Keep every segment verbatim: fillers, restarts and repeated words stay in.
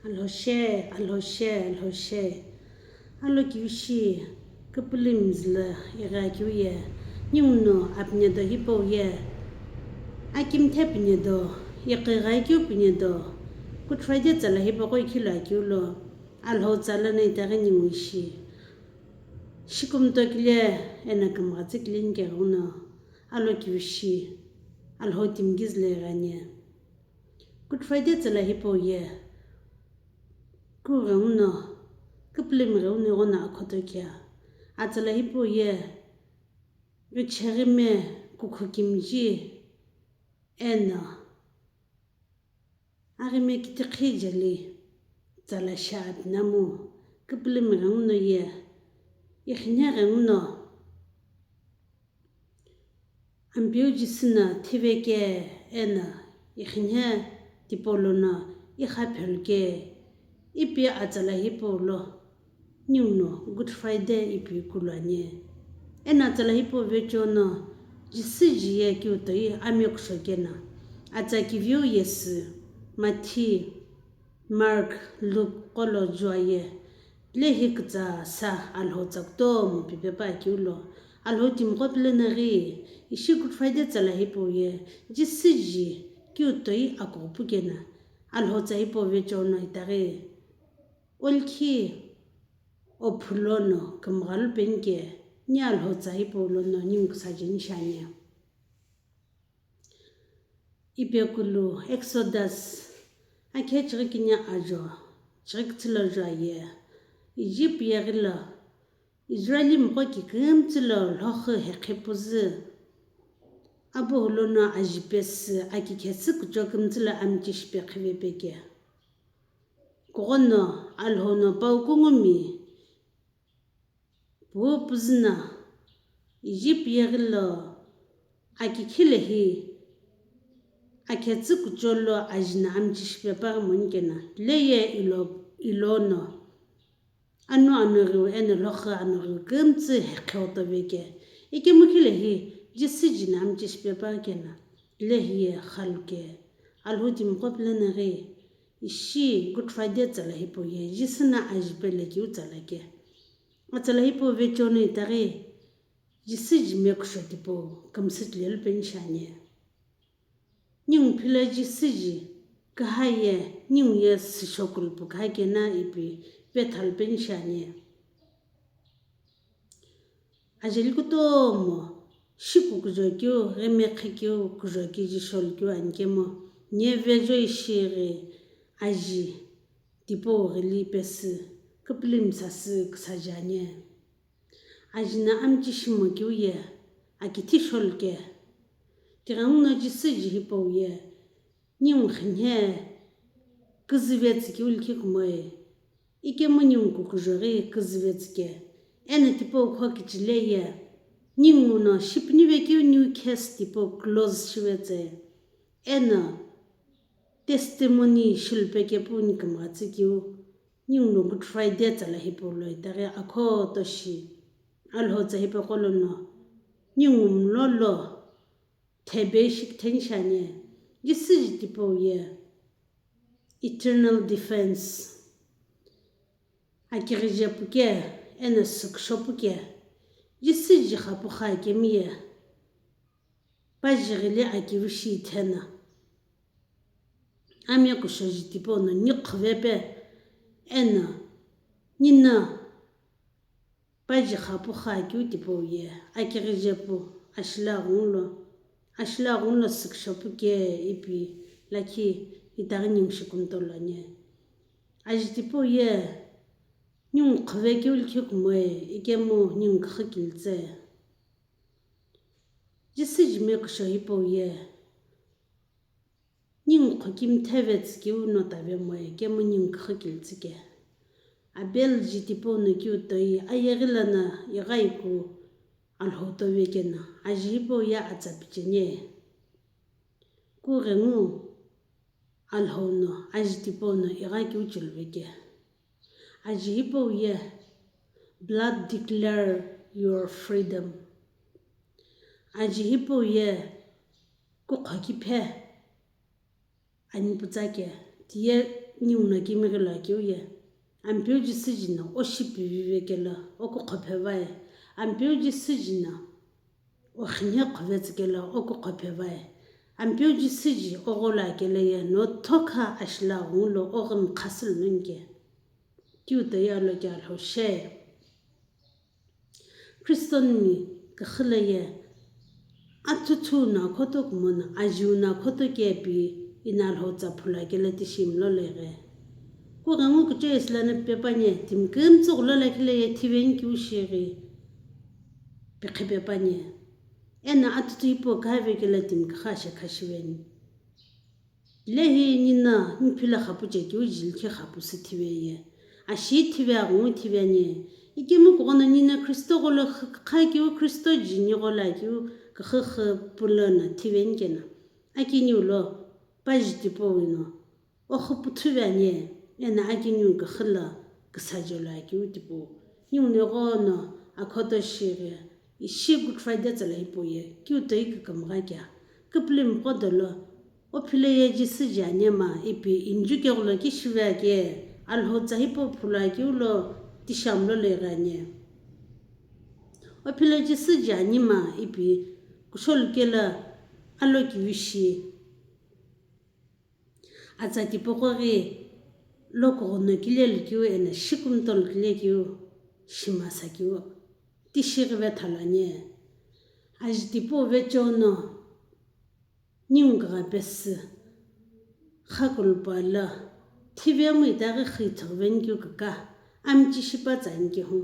Alhou she, Alhou she, Alhou she. Alokivishi, küpülümi zülu ighi akeu ye, ninguno apnedo hipau ye, akimthe pinedo, iqighi akeu pinedo, Good Friday tsala hipaqo ikhilo akeu lo, Alhou tsa lono itaghi ningu ishi. Shikumuto kile eno kümghatsü kile nikeghi no, alokivishi, Alhou timi kizü lo ighani. Good Friday tsala hipau ye, kughenguno, küpülümi ghenguno ighono akhoto kia. Atsala hipau ye, ghicheghi me kukhu kimiji eno, aghime kitikhi jeli tsala shi apinamu, küpülümi ghenguno ye, ighinhe ghenguno, Ampeu Jisü no thiveke eno ighinhe tipau lono igha pheluke, ipi atsala hipau lo ninguno Good Friday ipi kulu ani. Eno atsala hipau vecheono Jisü ji ye kiu toi amekusho keno, atsa kiviu yesü, Mathi, Mark, Luke qo lo juaye, lehi kütsa sa Alhou tsa kutomo pipe pa keu lo, Alhou timiqo pilo no ghi, ishi Good Friday tsala hipau ye, Jisü ji kiu toi akughupu keno, Alhou tsa hipau vecheono itaghi, olkhi ophu lono kümghalu penike, ni Alhou tsa hipau lono ningu küsa jeni shiani. Ipekulu Exodus, akhe chighi kini ajo, chighi kütsü lo juaye, Egypt yeghi lo, Israelimiqo kikümtsü lo lhoxü heqhi püzü, apuhu lono aji pesü, aki khetsü kucho kümtsü lo amchi shipe qhive peke. Kughono Alhou no pau kungumi, Pu püzü no, Egypt yeghi lo aki khilehi, akhetsü kucho lo ajino amchi shipe paghi monikeno, leye ilo, ilono, anu anoghiu eno lhoxü anoghiu kümtsü heqhi oto veke, ikemu khilehi, Jisü jino amchi shipe paghi keno, lehi ye xaluke, Alhou timiqo pilo no ghi, ishi Good Friday tsala hipau ye, Jisü no aji pelo keu tsala ke. Atsala hipau vecheono itaghi, Jisü ji mekusho tipau kümsü tilelu peni shiani. Ningu philo Jisü ji, küha ye, ningu ye süsho kulupu küha keno ipi pethalu peni shiani. Ajeli kutomo, shiku kujo keu, ghime qhi keu, kujo kiji sholu keu anikemu, nye vejo ishi ghi aji tipau ghili pesü, küpülümi sasü küsa jani. Ajino amchi shimo keu ye, akithi sholuke. Tighenguno Jisü ji hipau ye, ningu xinhe küzüvetsü keu likhi kumoe, ikemu ningu kukujo ghi küzüvetsü ke. Eno tipau kho kichile ye, ninguno shipinive keu new case tipau close shivetsü. Eno testimony shilupe kepu nikümghatsü keu, ninguno Good Friday tsala hipau lo itaghi akhoto shi, Alhou tsa hipaqo lono, ningu mlo lo, thebe shi kütheni shiani, Jisü ji tipau ye, eternal defense. Akighije puke, eno sükusho puke, Jisü ji xapukha kemi ye, paji ghili akivishi itheno, amekusho ji tipau no ni qhivepe, eno, nino, paji xapukha keu tipau ye, akighije pu, ashila ghungu lo, ashila ghungu lo sükusho puke ipi lakhi itaghi ningu shikumuto lo ani. Aji tipau ye, ningu qhive keu likhi kumoe, ikemu ningu küxü kilitsü. Jisü ji mekusho hipau ye, ningu qhoki mthevetsü keu no tave moe, ikemu ningu küxü kilitsü ke. Abel ji tipau no keu toi, ayeghi lono ighi aiku Alhou to vekeno, aji hipau ye atsa picheni. Kughengu Alhou no, aji tipau no ighi keu chiluveke. Aji hipau ye, blood declare your freedom. Aji hipau ye, kukho kiphe ani pütsa ke, tiye Ninguno kimighi lo akeu ye, Ampeu Jisü jino o shipivive kelo o kukhophe vae, Ampeu Jisü jino o xinhe qhuvetsü kelo o kukhophe vae, Ampeu Jisü ji o gholo akelo ye no thokha ashila ghungu lo o ghimkhasü lunike. Kiu toi alokia lho she. Christian mi küxü lo ye, atuthu no akhoto kumono, ajiu no akhoto kepi ina lho tsa phula kelo tishi mlo lo ighe. Kughengu kucho isilana pepanye, timi kümtsü ghulo lakhi lo ye thiveni kiu shighi pikhi pepanye. Ena atuthu ipo kave kelo timi kükha she khashiveni. Lehi nina niphila khapu chekeu jilkhi khapu sü thive ye. Ashi thive aghungu thive ani. Ikemu kughono nina Kristo gholo kha keu Kristo jini ghola keu khakhakha pulo no thive ani kena. Akiniu lo paji tipau ino. Oxü puthuve ani. Ena akiniu khakhila küsajelo akeu tipau. Niu neghono akhoto shighi. Ishi Good Friday tsala hipau ye. Kiu toi kükümgha kea. Küpülümi qo dolo. O philo ye Jisü ji anema ipi injukeghulo kishive ake, Alhou tsa hipau phulu akeu lo tishi mlo lo ighani. O philo Jisü ji anema ipi kusholu kelo alokivishi. Atsa tipaqo ghi lokughuno kilelu keu eno shikumtolu kile keu shimasa keu tishi ghi vethalu ani. Aji tipau vecheo no Ningu kugha pesü, xakulupa lo, thivemu itaghi xü ithughi veni keu küka, amichi shipa tsa ani kehu,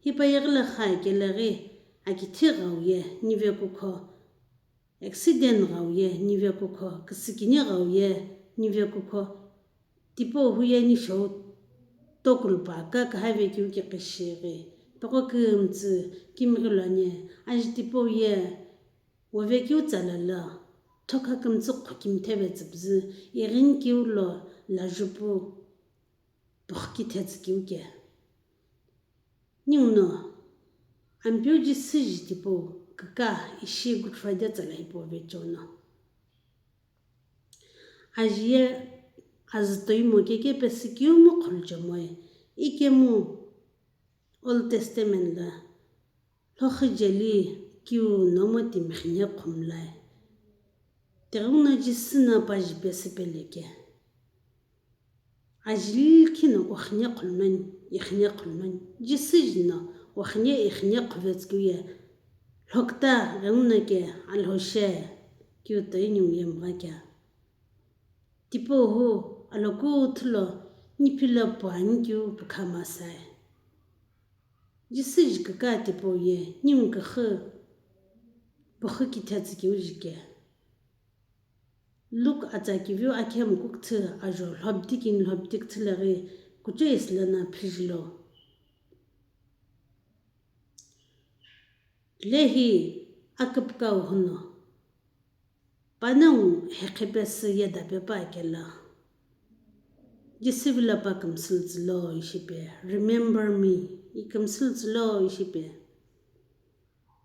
hipa yeghi lo xü akelo ghi, akithi ghau ye nive kukho, accident ghau ye nive kukho, küsükini ghau ye nive kukho, tipau hu ye nishou tokulupa ka kühave keu kiqi shighi, pegho kümtsü kimighi lo ani, aji tipau ye, Wovekeu tsala lo, thokha kümtsü qhokimthe vetsüpüzü, ighinikeu lo lajupu puxukithe tsükeu ke. Ninguno, Ampeu Jisü ji tipau küka ishi Good Friday tsala hipau vecheo no. Aji ye azütoimo keke pesü keumu qholuchemoe, ikemu Old Testament lo, Lhoxi jeli kiu nomo timi xine qhumlae. Tighenguno Jisü no paji pesü peleke. Ajili khino oxine qhulmani, ixine qhulmani. Jisü jino oxine ixine qhuvetsü keu ye. Lhokta ghenguno ke alhoshe kiu toi ningu ye mgha kea. Tipau hu alokuthu lo niphilo puani keu pukha masae. Jisü ji küka tipau ye ningu küxü puxukithe tsükeu jike. Luke atsa kiviu akhemu kukthü ajo lhobdikini lhobdikthü leghi kucho isilana phijilo. Lehi aküpükau huno. Panongu heqhepesü yedapepa kelo. Jisü vilo pa kümsülütsü lo ishipe, remember me, ikümsülütsü lo ishipe.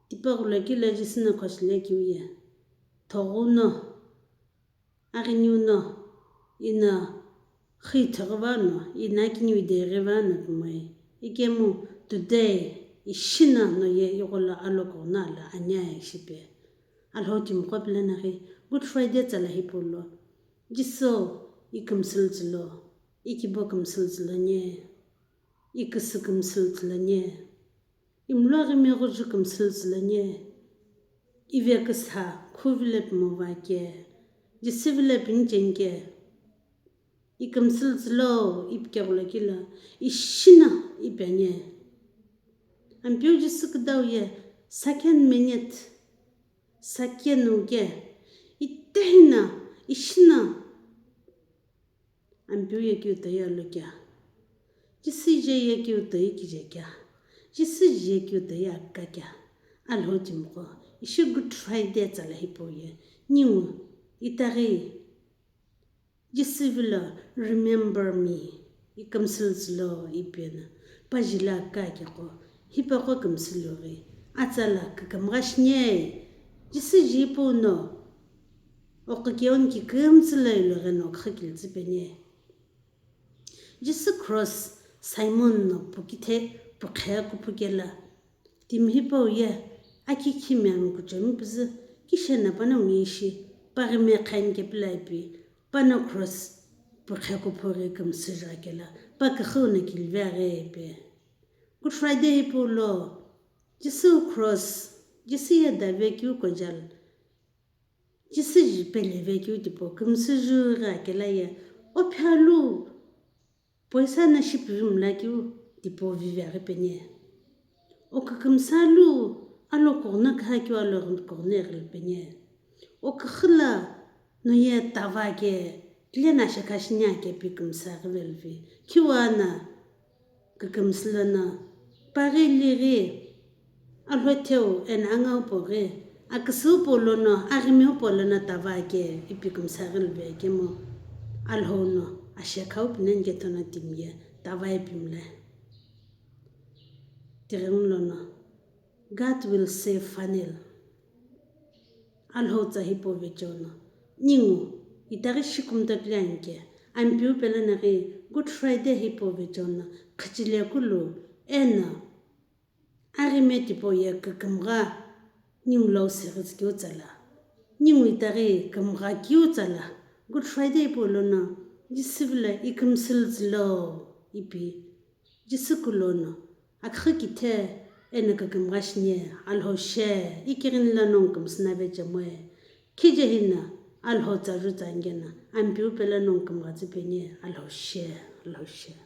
Tipaqo lo kilo Jisü no khoshile kiu ye. Thoghuno, aghiniuno, ino, Xü ithighi vano, ino akiniu ideghi vano pimoi. Ikemu today, ishino no ye igholo alokughuno lo aniaye shipe. Alhou timiqo pilanaghi, Good Friday tsala hipau lo. Jisü, ikümsülütsü lo, ikibo kümsülütsü lo nye, iküsü kümsülütsü lo nye. Imloghi meghuju kümsülütsü lo nye, iveküsa khuvilo pimova ke, Jisü vilo pinicheni ke, ikümsülütsü lo ipikeghulo kilo, ishino ipi ani. Ampeu Jisü küdau ye, second minute, second uke, itihina, ishino. Ampeu ye keu toi alo kea. Jisü je ye keu toi kije kea. Jisü je ye keu toi aka kea. Alhou timiqo, ishi Good Friday tsala hipau ye. Ningu, itaghi, Jisü vilo remember me. Ikümsülütsü lo ipi eno. Pajilo aka keqo. Hipaqo kümsülüghi. Atsala kükümgha shini. Jisü ji hipau no. Oqhikeuni kikümtsü lo ilogheno khakiltsü peni. Jisü cross Simon no pukithe pukhe kuphu kela, timi hipau ye aki khimi ami kuchomi püzü kishena panongu ishi paghime khani kepilai pi pano cross pukhe kuphu ghi kümsü jua kela pa küxüu no kilive aghi ipi. Good Friday hipau lo Jisü cross, Jisü ye dave keu kojal, Jisü ji pele vekeu tipau kümsü jughi akela ye, o phe alu poisa no shipivi mlakeu tipau vivi aghi peni. O kükümsü alu alo kughuno küha keu alo kughuno ighi peni. O küxü la no ye tava ke, kile no ashekha shinia ke pi kümsü aghi velivi. Khiu ana kükümsü lono paghi lighi Alhou theu eno angau poghi, aküsüu po lono, aghimiu po lono tava ke ipi kümsü aghi luve kemu, Alhou no ashekhau pinen kethono timi ye tava ipi mle. Tighengu lono, God will save Phanel. Alhou tsa hipau vecheo no, ningu itaghi shi kumta pili ani ke, Ampeu pelo no ghi Good Friday hipau vecheo no, khüchile kulu, eno aghime tipau ye kükümgha ningu lo seghitsü keu tsala, ningu itaghi kümgha keu tsala, Good Friday hipau lono Jisü vilo ikümsü lütsü lo ipi. Jisü kulono, aküxü kithe eno kükümgha shinie, Alhou she, ikighini lo nongu kümsü nave chemoe. Khije hino, Alhou tsa jutsa ngena, Ampeu pelo nongu kümgha tsü penie, Alhou she, Alhou she.